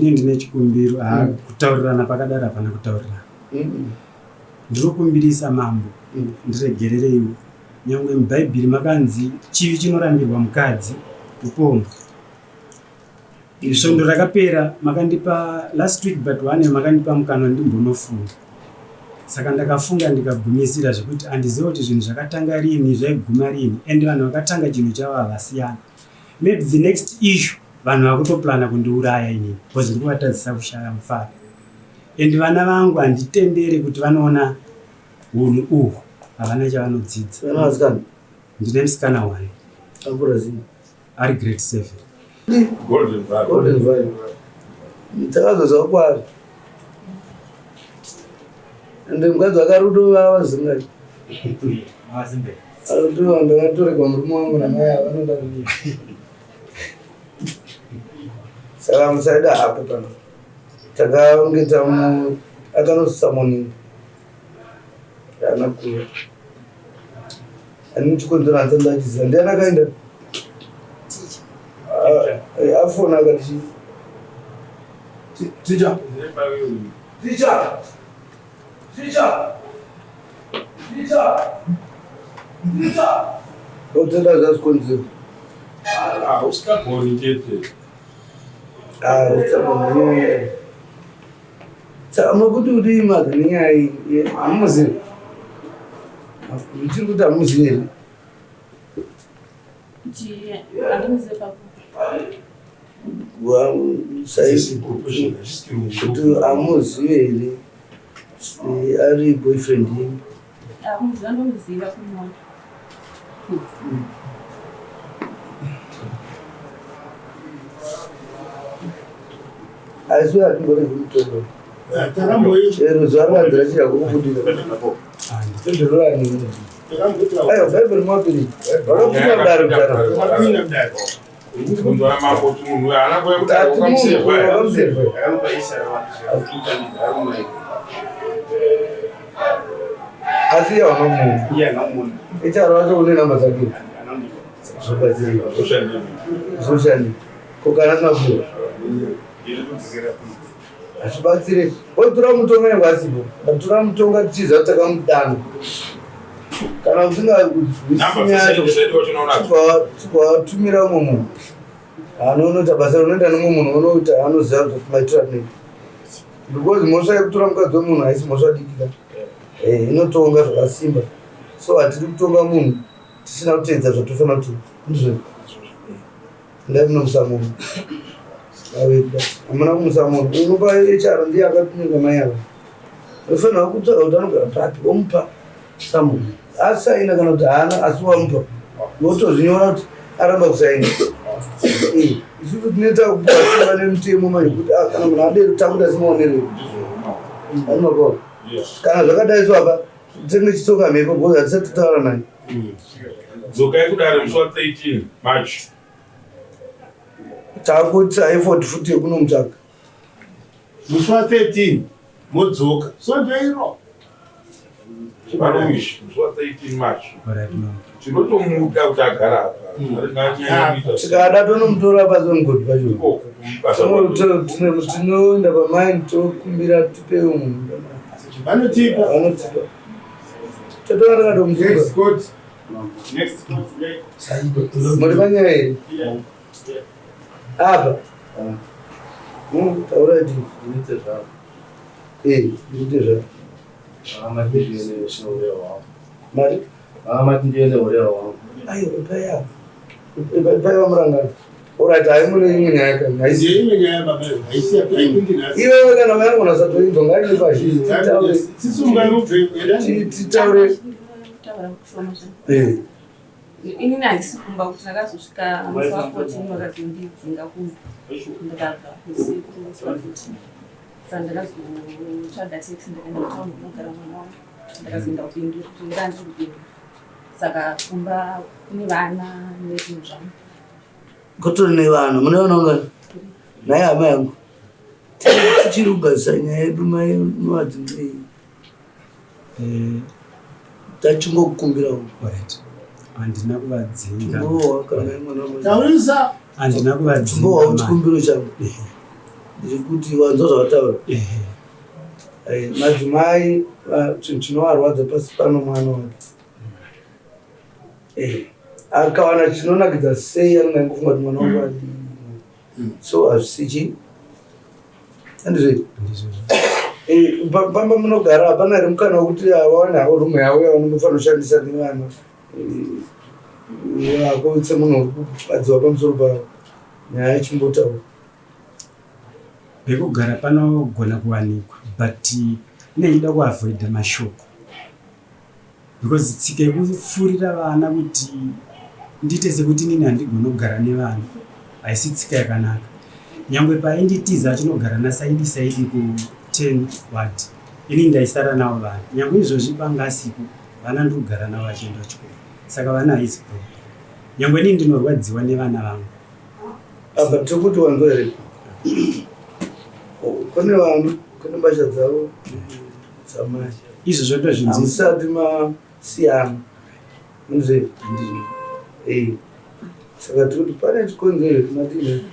Ini ndine chikumbiro haa mm. Kutaurirana pakadaro hapana kutaurirana mm. Ndinokumbirisa mambo mm. Ndiregerereiwo nyangwe mubhaibheri makanzi chivi chinorambirwa mukadzi upombwe. Svondo rakapera makandipa last week but one makandipa mukanwa ndimbonofunga saka ndakafunga ndikagumisira zvekuti handizive kuti zvinhu zvakatanga rini zvaiguma rini and vanhu vakatanga chinhu chavo havasiyana. Maybe the next issue vanhu vakutoplana kundiuraya inini because ndiri kuvatadzisa kushaya mufaro and vana vangu handitendere kuti vanoona hunhu uhu havana chavanodzidza. Ndine musikana one ari grade 7. Golden Valley. Golden Valley. Takazozwa kwazvo. Ende mukadzi wakarudo vava zingai. Arudo ndakatorerwa murume wangu namai ava vanoda kudii. Saka musaida hapo pano. Takange tamu akanosamoni. Ana kuya. Ani chikonzero hanzi ndachiziva. Ndiani akaenda? Ah, afona akati Teacher. Teacher. Teacher. Teacher. Teacher. Otenda zvazikonzero. Ah, usingagoni chete. Ah, usingagoni. Saka makuti kuti mother nenyaya iyi hamuzivi. Muchiri kuti hamuzivi here? Kuti hamuzivi here ari boyfriend yenyu? Asi hatimboregi mutongo. Chero zuva rakanzi rachida kukubudira. Aiwa Bhaibheri mapiri. Vakapinda mudare kudhara. Asi iye wakamuona. Icharo wacho une namba dzake. Zvobatsirika. Zvoshandi. Ko kana asina kupiwa? Hazvibatsire. Otora mutonga nyange asipo. Ndatora mutonga tichiziva kuti takamudana. Kana usingazwisisi nyaya yacho chibva watumira umwe munhu. Anonoita basa unoenda nemumwe munhu unoita anoziva kuti maitiro atinoita. Because mhosva yekutora mukadzi wemunhu haisi mhosva diki ka. Eh, inotonga zvakasimba. So hatidi kutonga munhu tisina kuteedza zvatofanira kuti ndizvo. Ndai munomusa munhu. Aweda. Hamuna kumusa munhu. Unopa HR ndiye akatunga mai ava. Unofanira kutsvaga kuti anogara papi womupa samunhu. Asaina kana kuti haana asi wamupa. Wotozvinyora kuti aramba kusaina. Eh, isusu tinoita kubatsira nemutemo manje kuti ah, kana munhu adero takuda semaonero. Anomapawo. Kana zvakadai so apa tinenge tichitsoka mhepo because hatisati tataura naye. Dzokai kudare musi wa 13 March. Takuita effort futi yekunomutsvaga. Musi wa 13 modzoka. Svondo iro. Chibaruishi musi wa 13 March. Alright, mama. Tinotomuda kuti agara apa. Aringanyanya kuita Tikada tonomutora pazongodhi pacho. ikoko kubasa kwake. Tinoenda pamaini tokumbira tipewo munhu. Vanotipa. Vanotipa. Totora takatomusunga. Next court. Next court. Muri panyaya here? Apa. Taura ti. Eh, ndite zvako. Mari? Aiwa, ipai apa. Ipai vamurangano. Alright, hayi mune imwe nyaya kana. Haisi. Imwe nyaya baba haisi haikundi nhasi. Iwewe kana vanogona satoinzwa ngaende pashi. Titaure. Sisunga inobve. Titaure. Taura kushoma zvangu. Eh. Inini handisi kumba kuti ndakazosvika musi wa 14 vakazondidzinga kumba. Ndikabva usiku musi wa 14. Saka ndakazotsvaga taxi ndakaenda kutauni kunogara mwana wangu. Ndakazoenda kuBindura kuti ndaa ndiri kuBindura. Saka kumba kune vana nezvinhu zvangu. Kutori nevana, mune vana vangani? Nhai hama yangu. Tichiri kugadzisa nyaya yedu mai mavadzingei. Eh, Tachingokukumbirawo. alright. Handina kuvadzinga. Chimbowa kana mwana Taurisa. Handina kuvadzinga. Chimbowawo ma. chikumbiro changu. Ndikuti wanzwa zvavataura. Madzimai chinhu chinovarwadza pasi pano mwana wake. Akawana chinonakidza sei anenge aingofunga kuti mwana wangu adii. So hazvisi chii? Handizvo? Pamba munogara hapana here mukana wekuti vawane havo rumu yavo yavanofanira kushandisa nevana vako semunhu uri kubadziwa pamusoro pavo nyaya ichimbotaura. Pekugara panogona kuwanikwa but inenge ichida kuavoida mashoko because tsika yekufurira vana kuti ndiite sekuti inini handigoni kugara nevana haisi tsika yakanaka. Nyangwe painditiza achinogara naSaidi Saidi ku10 ward inini ndaisara navo vana. Nyangwe izvozvi panga asipo vana ndiri kugara navo vachienda kuchikoro saka vana haisi problem. Nyangwe inini ndinorwadziwa nevana vangu. Apa tiri kuti wanzwa here? Kune vana, kune mbatya dzavo dzamai. Izvozvo ndozvinzwisisa. Hamusati masiyana. Munzwe? Eh. Saka tiri kuti pane chikonzero here madini?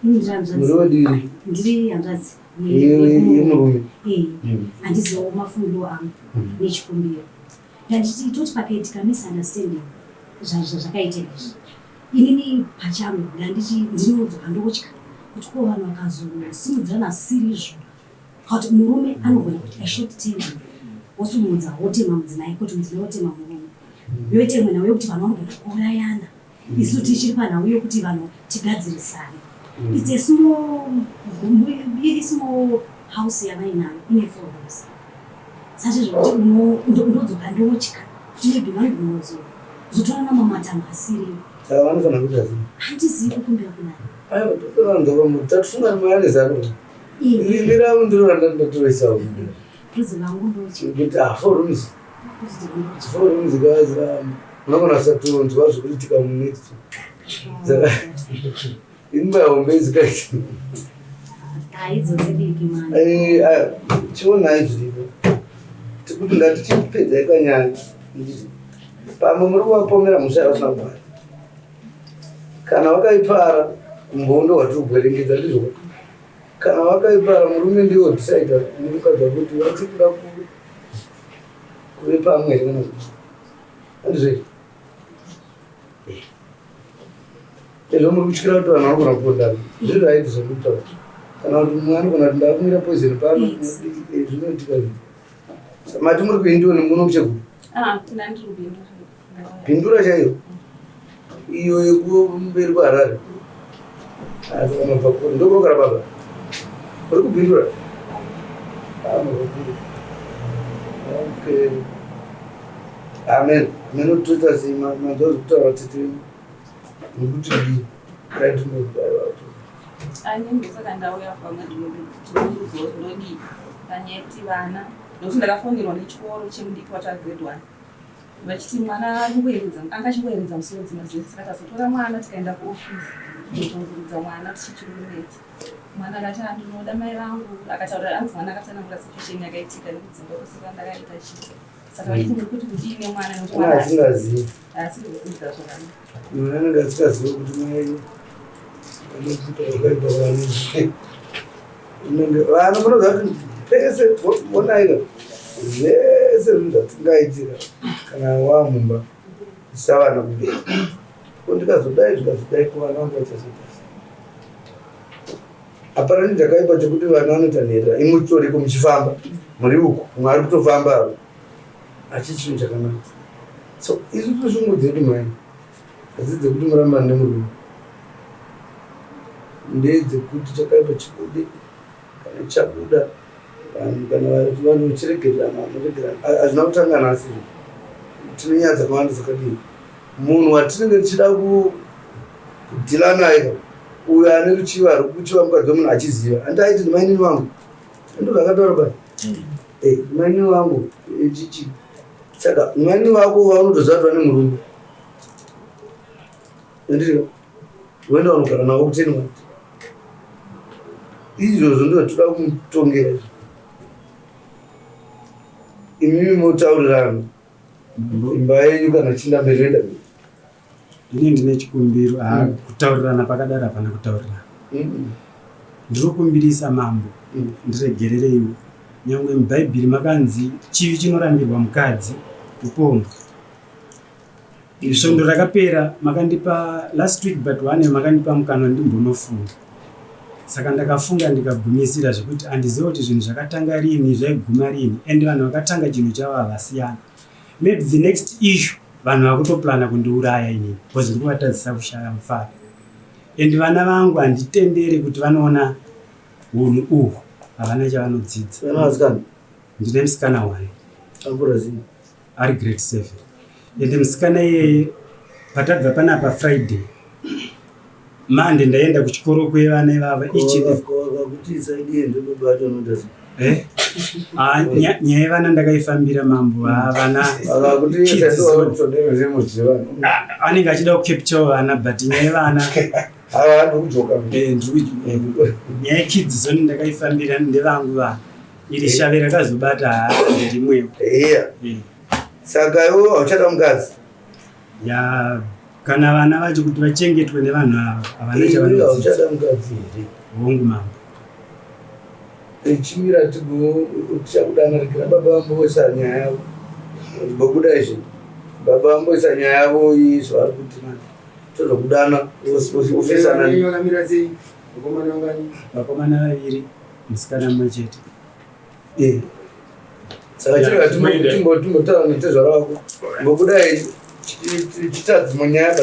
Muri wadii? Ndiri hanzvadzi. Yemurume. Eh. Handiziwo mafungiro angu nechikumbiro. Ndanditi toti pakaitika misunderstanding zvakaita izvi. Inini pachangu ndandichi ndinodzoka ndotya kuti ko vanhu vakazosimudzirana zvisiri izvo kuti murume anogona kuita short temper wosimudza wotema mudzimai kuti mudzimai wotema murume yoita imwe nhau yekuti vanhu vanogona kuurayana isu tichiri panhau yokuti vanhu tigadzirisane. It's a small, small house yavainayo ine four rooms sati zvekuti ndodzoka ndotya kuti maybe vanogona kuzotorana mamatano asiriwo. Saka vanofanira kuita sei? Handizivi kukumbira kunani. Aiwa, totoranzwa tatifunga mayane zano. Ini rangu ndiro randatoisawo. Rudzi rwangu ndotya. Kuti ah, four rooms. Four rooms guys, unogona kusatonzwa zvekuitika munext. Saka imba hombe izikaiti. Haidzo dzidiki mani. Chionai zviripo. Tikuti ngatichipedzai kanyaya. Nditi pamwe muri kuvapomera mhosva yavasina kubhadhara. Kana vakaipara umbondo hwatiri kuverengedza ndizvo. Kana vakaipara murume ndiye odecida nemukadzi wake kuti vachiri kuda kuve pamwe here kana kuti handizvo. Ezvo muri kutyira kuti vanhu vanogona kupondana zviri right zvekutaura kana kuti mumwe anogona kuti ndakumwira poison pano zvinoitika izvi. Mati muri kuindioni muno kuchegutu? Ah, kuna ndiri kuBindura. Bindura chaiyo iyo yekumberi kwaHarare. Asi vanobva kure ndokunogara baba. Uri kuBindura? Ah, mabva kure. Okay. Amen. Amen. Toita sei manzwa zvekutaura tete nekuti dii? Right Ani saka ndauya pamwe ndinokuudzwa kuti ndodii panyaya yekuti vana nokuti ndakafongerwa nechikoro chemudiki wacho agrade 1 vachiti mwana ari kungoeredza anga achingoeredza musodzi mazuva saka tazotora mwana tikaenda kuofisi kuzobvunzurudza mwana tichichiri kunetsa mwana akati andinoda mai vangu akataura anzi mwana akatsanangura situation yakaitika nekudzingwa kwese kwandakaita chii saka vachiti muri kuti kudii nemwana nekuti Mwana mwana asingazivi. haasi kudzidza zvakanaka. Mwana anenge asingazivi kuti mai vanoita zvakaipa vano. Unenge vana munoziva kuti pese vonaika zvese zvinhu zvatingaitira kana wamumba isavana kumberi. Ko ndikazodai zvikazodai ko vana vangu vachazoita sei? Hapana chinhu chakaipa chekuti vana vanoita nherera imwe mutoriko muchifamba muri uku mumwe ari kutofamba hachi chinhu chakanaka. So isusu shungu dzedu mai hadzisi dzekuti murambane nemurume ndedzekuti chakaipa chibude kana chabuda vanhu kana vanhu vachiregererana vanoregerana hazvina kutanga nhasi izvi. Tine nyaya dzakawanda dzakadini munhu watinenge tichida kudhila naye uyo ane ruchiva ari kuchiva mukadzi wemunhu achiziva handi aiti ndimainini vangu ndo zvakataura pai ndimainini vangu chichi saka mainini vako vaunotoziva kuti vane murume anditi woenda unogara navo kuteni wati izvozvo ndo zvatoda kumutongera izvo imimi motaurirana imba yenyu kana chinda mberi yoenda mberi. Ini ndine chikumbiro, kutaurirana pakadaro hapana kutaurirana. Ndinokumbirisa mambo, ndiregerereiwo. Nyangwe mubhaibheri makanzi chivi chinorambirwa mukadzi upombwe. Svondo rakapera makandipa, last week but one, makandipa mukana ndimbonofunga. Saka ndakafunga ndikagumisira zvekuti handizivi kuti zvinhu zvakatanga rini, zvaiguma rini, and vanhu vakatanga chinhu chavo havasiyana. Maybe the next issue vanhu vakutoplana kundiuraya inini because ndiri kuvatadzisa kushaya mufaro, and vana vangu handitenderi kuti vanoona unhu uhu, havana chavanodzidza. Vana vasikana? Ndine musikana one. Akura zii? Ari grade 7, ende musikana iyeye patabva panapa Friday, Monday ndaenda kuchikoro kwevana ivava each and Kuti isaidie ndobaba vacho anoita sei? Eh? Ah, nyaya yevana ndakaifambira, mambo. Ah, vana Akakuti Kids zone. isaidie. Ah, anenge achida kucapture vana, but nyaya yevana Ava ndikudzoka. Eh, nyaya yekids zone ndakaifambira, ndevangu vana. Iri shave rakazobata haa nderimwewo. Iya. Saka iwe hauchada mukadzi? Ya, kana vana vacho kuti vachengetwe nevanhu ava, havana Iwe chavanodzidza. hauchada mukadzi here? Hongu, mambo. Chimira, tigo tichakudana. Rekera baba vamboisa nyaya yavo. Bobuda izvi, baba vamboisa nyaya yavo iyi, zvavari kuti mani tozokudana ofisana. Vakamira sei? Vakomana vangani? Vakomana vaviri, musikana mumwe chete. Saka chirega timbotaura netezvara vako. Ngobuda chitadzi munyaya.